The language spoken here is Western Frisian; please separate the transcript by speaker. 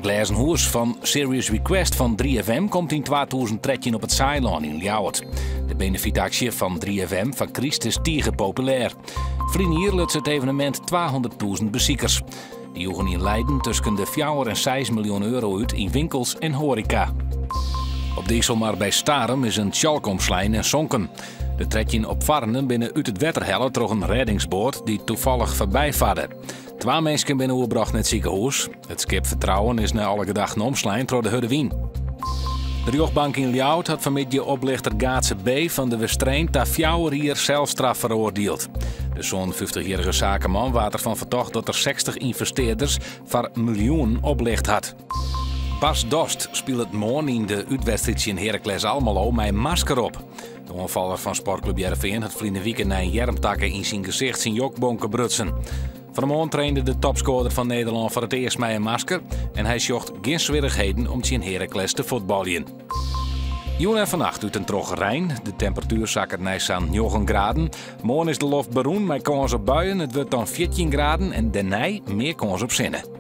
Speaker 1: It glêzen hûs fan Serious Request fan 3FM komt yn 2013 op it Saailân yn Ljouwert. De benefytaksje fan 3FM foar kryst is tige populêr. Ferline jier luts it evenemint 200.000 besikers. Dy joegen yn Leiden tusken de fjouwer en seis miljoen euro út yn winkels en hoareka. Op de Iselmar by Starum is in tsjalk omslein en sonken. De 13 opfarrenden binne út it wetter helle troch in rêdingsboat dy't toevallig foarby farde. Twa minsken binne oerbrocht nei it sikehûs. It skip Vertrouwen is nei alle gedachten omslein troch de hurde wyn. De rjochtbank yn Ljouwert hat fanmiddei oplichter Gaatse B. fan de Westereen ta fjouwer jier selstraf feroardield. De 57-jierrige sakeman waard derfan fertocht dat er 60 ynvestearders foar miljoenen oplicht hat. Bas Dost spilet moarn yn de útwedstriid tsjin Heracles Almelo mei in masker op. De oanfaller fan Sportklub Hearrenfean hat ferline wike nei in earmtakke yn syn gesicht syn jokbonke brutsen. Fan 'e moarn trainde de topskoarder fan Nederlân foar it earst mei in masker en hy sjocht gjin swierrichheden om tsjin Heracles te fuotbaljen. Jûn en fannacht út en troch rein. De temperatuer sakket nei sa'n 9 graden. Moarn is de loft berûn mei kâns op buien. It wurdt dan 14 graden en dêrnei mear kâns op sinne.